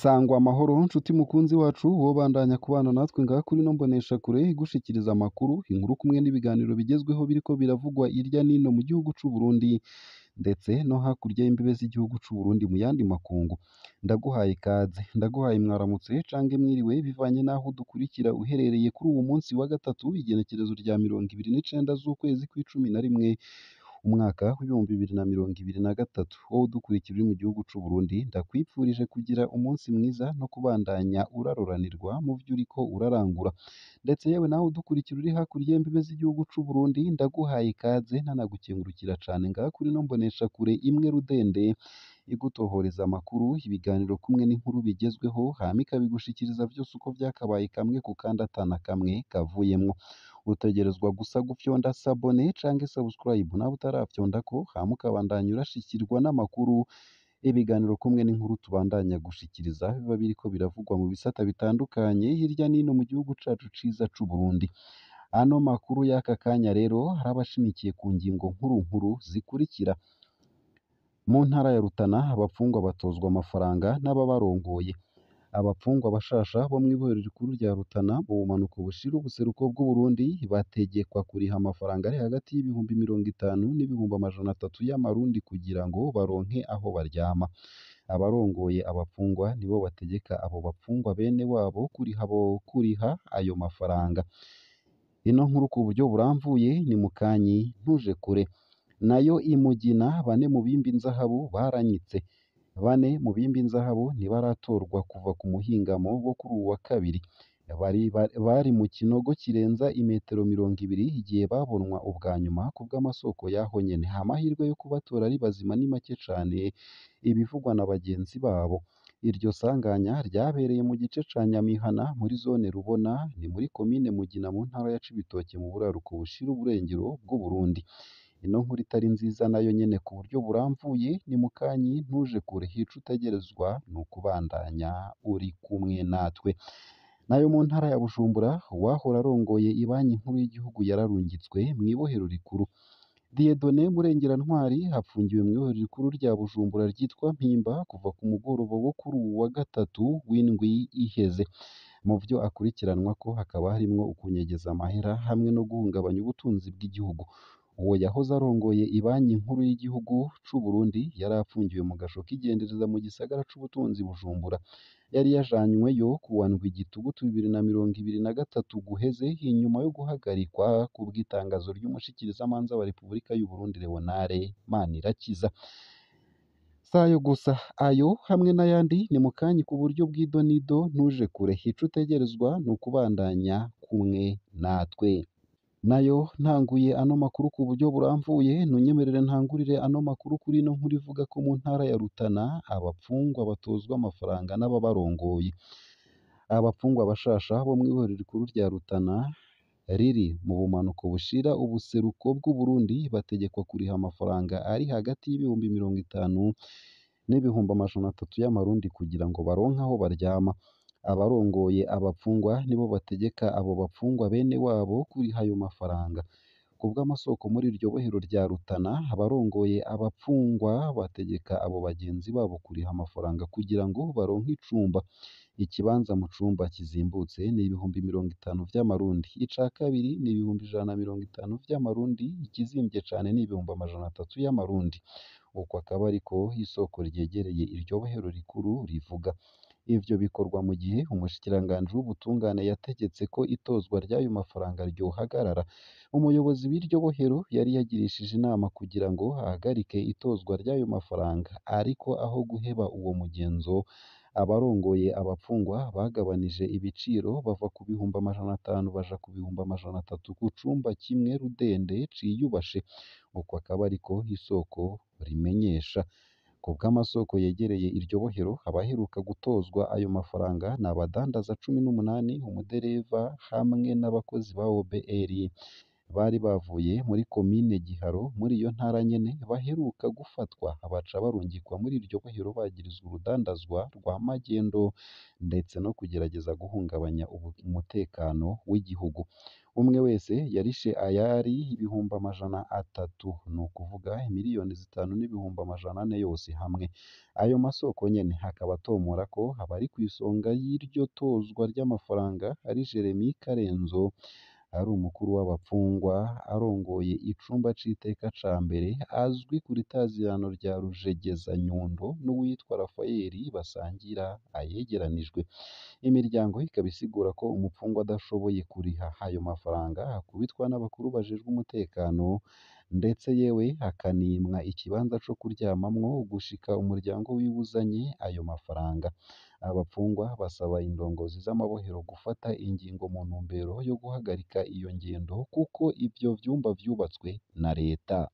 Sangwa amahoro nshuti mukunzi wacu wobandanya kubana natwe ngaha kuri ino mboneshakure igushikiriza amakuru, inkuru kumwe n'ibiganiro bigezweho biriko biravugwa irya nino mu gihugu c'u Burundi ndetse no hakurya y'imbibe z'igihugu c'u Burundi mu yandi makungu. Ndaguhaye ikaze, ndaguhaye mwaramutse canke mwiriwe bivanye n'aho udukurikira uherereye kuri uwu munsi wa gatatu igenekerezo rya 29 z'ukwezi kw'icumi na rimwe umwaka w'2023. Wowe udukurikira uri mu gihugu c'u Burundi, ndakwipfurije kugira umunsi mwiza no kubandanya uraroranirwa mu vyo uriko urarangura. Ndetse yewe nawe udukurikira uri hakurya y'imbibe z'igihugu c'u Burundi, ndaguhaye ikaze ntanagukengurukira cane ngaha kuri ino mboneshakure imwe rudende igutohoreza amakuru, ibiganiro kumwe n'inkuru bigezweho, hama ikabigushikiriza vyose uko vyakabaye kamwe ku kandi atana kamwe kavuyemwo. Utegerezwa gusa gufyonda sabone canke subscribe nawe utarafyondako, hama ukabandanya urashikirwa n'amakuru, ibiganiro kumwe n'inkuru tubandanya gushikiriza biba biriko biravugwa mu bisata bitandukanye hirya n'ino mu gihugu cacu ciza c'u Burundi. Ano makuru y'aka kanya rero arabashimikiye ku ngingo nkuru nkuru zikurikira: mu ntara ya Rutana abapfungwa batozwa amafaranga n'ababarongoye. Abapfungwa bashasha bo mw'ibohero rikuru rya Rutana mu bumanuko bushira ubuseruko bw'Uburundi bategekwa kuriha amafaranga ari hagati y'ibihumbi 50 n'ibihumbi 300 y'amarundi kugira ngo baronke aho baryama. Abarongoye abapfungwa nibo bategeka abo bapfungwa bene wabo kuriha ayo mafaranga. Ino nkuru ku buryo buramvuye ni mukanyi ntuje kure. Nayo i Mugina bane mu bimba inzahabu baranyitse. Bane mu bimba inzahabu ntibaratorwa kuva ku muhingamo wo kuri uwu wa kabiri. Bari mu kinogo kirenza imetero 20 igihe babonwa ubwa nyuma kubw'amasoko y'aho nyene. Amahirwe yo kubatora ari bazima ni make cane, ibivugwa na bagenzi babo. Iryo sanganya ryabereye mu gice ca Nyamihana muri zone Rubona, ni muri komine Mugina mu ntara ya Cibitoke mu buraruko bushira uburengero bw'Uburundi. Ino nkuru itari nziza nayo nyene ku buryo buramvuye ni mukanyi ntuje kure, ico utegerezwa ni ukubandanya uri kumwe natwe. Nayo mu ntara ya Bujumbura, uwahora arongoye ibanki nkuru y'igihugu yararungitswe mw'ibohero rikuru. Dieudonné Murengerantwari apfungiwe mw'ibohero rikuru rya Bujumbura ryitwa Mpimba kuva ku mugoroba wo kuri uwu wa gatatu w'indwi iheze. Mu vyo akurikiranwako hakaba harimwo ukunyegeza amahera hamwe no guhungabanya ubutunzi bw'igihugu. Uwo yahoze arongoye ibanki nkuru y'igihugu c'u Burundi yari apfungiwe mu gasho k'igendereza mu gisagara c'ubutunzi Bujumbura. Yari yajanyweyo kuwa ndwi Gitugutu 2023 guheze inyuma yo guhagarikwa kubw'itangazo ry'umushikirizamanza wa Repubulika y'u Burundi Leonard Manirakiza. Sayo gusa, ayo hamwe n'ayandi ni mukanyi ku buryo bw'idonido ntuje kure. Ico utegerezwa ni ukubandanya kumwe natwe. Nayo ntanguye ano makuru ku buryo buramvuye, ntunyemerere ntangurire ano makuru kuri ino nkuru ivuga ko mu ntara ya Rutana abapfungwa batozwa amafaranga n'ababarongoye. Abapfungwa bashasha bo mw'ibohero rikuru rya Rutana riri mu bumanuko bushira ubuseruko bw'Uburundi bategekwa kuriha amafaranga ari hagati y'ibihumbi 50 n'ibihumbi 300 y'amarundi kugira ngo baronke aho baryama. Abarongoye abapfungwa nibo bategeka abo bapfungwa bene wabo kuriha ayo mafaranga. Kubw'amasoko muri iryo bohero rya Rutana, abarongoye abapfungwa bategeka abo bagenzi babo kuriha amafaranga kugira ngo baronke icumba. Ikibanza mu cumba kizimbutse ni ibihumbi 50 vy'amarundi, ica kabiri ni ibihumbi 150 vy'amarundi, ikizimvye cane ni ibihumbi 300 y'amarundi. Uko akaba ariko isoko ryegereye iryo bohero rikuru rivuga. Ivyo bikorwa mu gihe umushikiranganji w'ubutungane yategetse ko itozwa ry'ayo mafaranga ryohagarara. Umuyobozi w'iryo bohero yari yagirishije inama kugira ngo ahagarike itozwa ry'ayo mafaranga, ariko aho guheba uwo mugenzo, abarongoye abapfungwa bagabanije ibiciro bava ku bihumbi 500 baja ku bihumbi 300 ku cumba kimwe rudende ciyubashe. Uko akaba ariko isoko rimenyesha. Kubw'amasoko yegereye iryo bohero, abaheruka gutozwa ayo mafaranga ni abadandaza 18, umudereva hamwe n'abakozi ba OBR bari bavuye muri komine Giharo muri iyo ntara nyene baheruka gufatwa baca barungikwa muri iryo bohero bagirizwa urudandazwa rwa magendo ndetse no kugerageza guhungabanya umutekano w'igihugu. Umwe wese yarishe ayari 300,000, ni ukuvuga 5,400,000 yose hamwe. Ayo masoko nyene akaba atomora ko abari kw'isonga y'iryo tozwa ry'amafaranga ari Jeremy Karenzo, ari umukuru w'abapfungwa, arongoye icumba c'iteka ca mbere, azwi ku ritazirano rya Rujegeza-Nyundo, n'uwitwa Raphael basangira ayegeranijwe. Imiryango ikaba isigura ko umupfungwa adashoboye kuriha ayo mafaranga akubitwa n'abakuru bajejwe umutekano, ndetse yewe akanimwa ikibanza co kuryamamwo gushika umuryango wiwe uzanye ayo mafaranga. Abapfungwa basaba indongozi z'amabohero gufata ingingo mu ntumbero yo guhagarika iyo ngendo kuko ivyo vyumba vyubatswe na leta.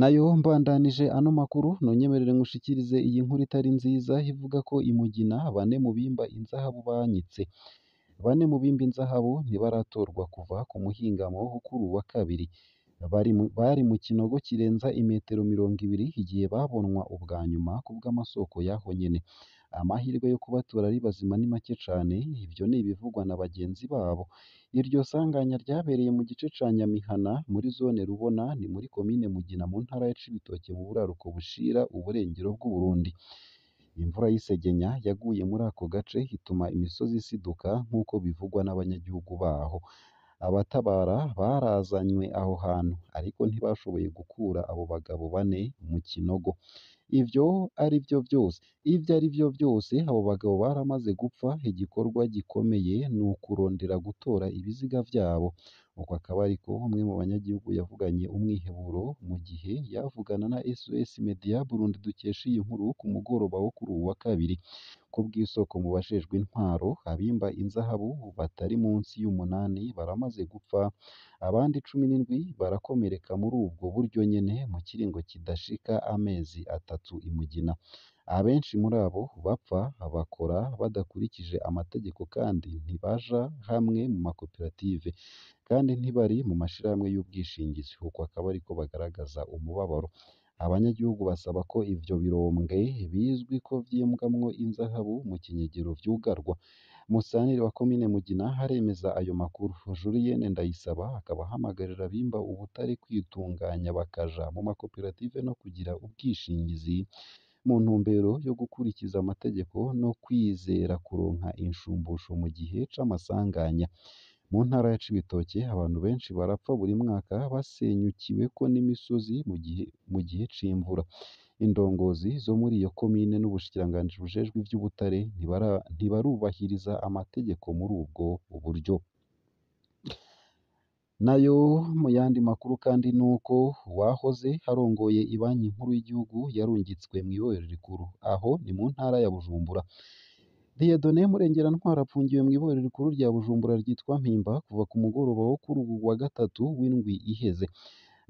Nayo mbandanije ano makuru, nonyemerere nkushikirize iyi nkuru itari nziza ivuga ko i Mugina bane mu bimba inzahabu banyitse. Bane mu bimba inzahabu ntibaratorwa kuva ku muhingamo wo kuri uwu wa kabiri. Bari mu kinogo kirenza imetero 20 igihe babonwa ubwa nyuma kubw'amasoko y'aho nyene. Amahirwe yo kubatora ari bazima ni make cane, ivyo ni ibivugwa na bagenzi babo. Iryo sanganya ryabereye mu gice ca Nyamihana muri zone Rubona, ni muri komine Mugina mu ntara ya Cibitoke mu buraruko bushira uburengero bw'Uburundi. Imvura y'isegenya yaguye muri ako gace ituma imisozi isiduka nk'uko bivugwa n'abanyagihugu baho. Abatabara barazanywe aho hantu, ariko ntibashoboye gukura abo bagabo bane mu kinogo. Ivyo arivyo vyose, abo bagabo baramaze gupfa. Igikorwa gikomeye ni ukurondera gutora ibiziga vyabo. Uko akaba ariko umwe mu banyagihugu yavuganye umwiheburo mu gihe yavugana na SOS Media Burundi dukesha iyi nkuru ku mugoroba wo kuri uwu wa kabiri. Ku bw'isoko mu bajejwe intwaro, abimba inzahabu batari munsi y'umunani baramaze gupfa, abandi 17 barakomereka muri ubwo buryo nyene mu kiringo kidashika amezi 3 i Mugina. Abenshi muri abo bapfa bakora badakurikije amategeko kandi ntibaja hamwe mu makoperative, kandi ntibari mu mashirahamwe y'ubwishingizi. Uko akaba ariko bagaragaza umubabaro. Abanyagihugu basaba ko ivyo birombwe bizwi ko vyimbwamwo inzahabu mu kinyegero vyugarwa. Musanteri wa komine Mugina aremeza ayo makuru. Julienne Ndayisaba akaba ahamagarira abimba ubutare kwitunganya bakaja mu makoperative no kugira ubwishingizi mu ntumbero yo gukurikiza amategeko no kwizera kuronka inshumbusho mu gihe c'amasanganya. Mu ntara ya Cibitoke abantu benshi barapfa buri mwaka basenyukiweko n'imisozi mu gihe c'imvura. Indongozi zo muri iyo komine n'ubushikiranganji bujejwe ivy'ubutare ntibarubahiriza amategeko muri ubwo buryo. Nayo mu yandi makuru kandi nuko uwahoze arongoye ibanki nkuru y'igihugu yarungitswe mw'ibohero rikuru, aho ni mu ntara ya Bujumbura. Dieudonné Murengerantwari apfungiwe mw'ibohero rikuru rya Bujumbura ryitwa Mpimba kuva ku mugoroba wo kuri uwu wa gatatu w'indwi iheze.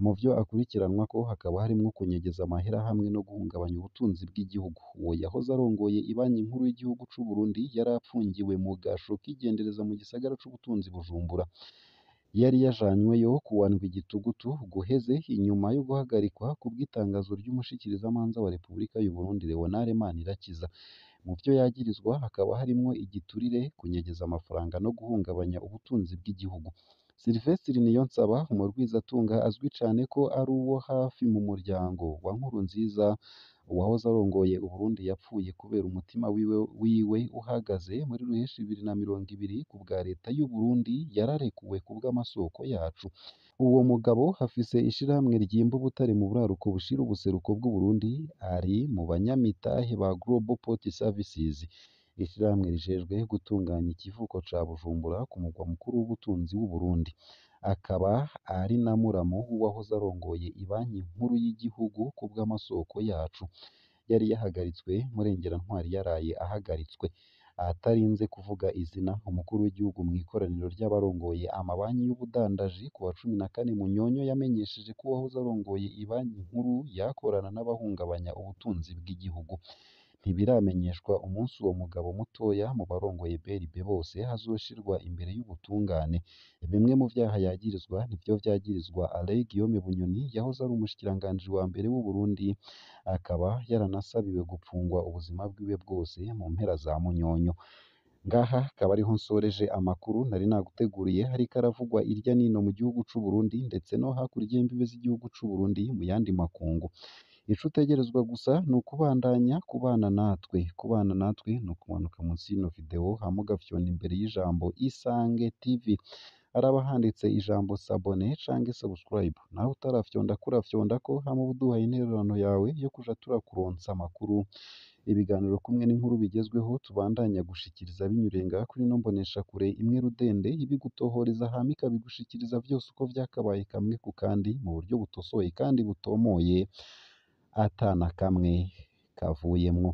Mu vyo akurikiranwako hakaba harimwo kunyegeza amahera hamwe no guhungabanya ubutunzi bw'igihugu. Uwo yahoze arongoye ibanki nkuru y'igihugu c'u Burundi yari apfungiwe mu gasho k'igendereza mu gisagara c'ubutunzi Bujumbura. Yari yajanyweyo kuwa ndwi Gitugutu guheze inyuma yo guhagarikwa kubw'itangazo ry'umushikirizamanza wa Repubulika y'u Burundi Leonard Manirakiza. Mu vyo yagirizwa hakaba harimwo igiturire, kunyegeza amafaranga no guhungabanya ubutunzi bw'igihugu. Sylvestre Niyonsaba, umurwizatunga azwi cane ko ari uwo hafi mu muryango wa Nkurunziza, uwahoze arongoye Uburundi yapfuye kubera umutima wiwe uhagaze muri ruheshi 2020 kubwa leta y'u Burundi yararekuwe kubw'amasoko yacu. Uwo mugabo afise ishirahamwe ryimba ubutare mu buraruko bushira ubuseruko bw'Uburundi, ari mu banyamitahe ba Global Port Services, ishirahamwe rijejwe gutunganya ikivuko ca Bujumbura ku mugwa mukuru w'ubutunzi w'Uburundi. Akaba ari na muramu w'uwahoze arongoye ibanki nkuru y'igihugu kubw'amasoko yacu. Yari yahagaritswe, Murengerantwari yaraye ahagaritswe. Atarinze kuvuga izina, umukuru w'igihugu mw'ikoraniro ry'abarongoye amabanki y'ubudandaji ku wa 14 Munyonyo yamenyesheje ko uwahoze arongoye ibanki nkuru yakorana n'abahungabanya ubutunzi bw'igihugu. Ntibiramenyeshwa umunsi uwo mugabo mutoya mu barongoye BRB bose azoshirwa imbere y'ubutungane. Bimwe mu vyaha yagirizwa nivyo vyagirizwa Alain Guillaume Bunyoni yahoze ari umushikiranganji wa mbere w'u Burundi, akaba yaranasabiwe gupfungwa ubuzima bwiwe bwose mu mpera za Munyonyo. Ngaha akaba ariho nsoreje amakuru nari naguteguriye hariko aravugwa irya nino mu gihugu c'u Burundi ndetse no hakurya y'imbibe z'igihugu c'u Burundi mu yandi makungu. Ico utegerezwa gusa ni ukubandanya kubana natwe. Kubana natwe ni ukumanuka munsi y'ino video hama ugafyonda imbere y'ijambo Isange TV. Haraba handitse ijambo s'abonner canke subscribe. Nawe utarafyondako urafyondako hama ube uduhaye intererano yawe yo kuja turakuronsa amakuru, ibiganiro kumwe n'inkuru bigezweho tubandanya gushikiriza binyuriye ngaha kuri ino mboneshakure imwe rudende ibigutohoreza hama ikabigushikiriza vyose uko vyakabaye kamwe ku kandi mu buryo butosoye kandi butomoye ata na kamwe kavuyemwo.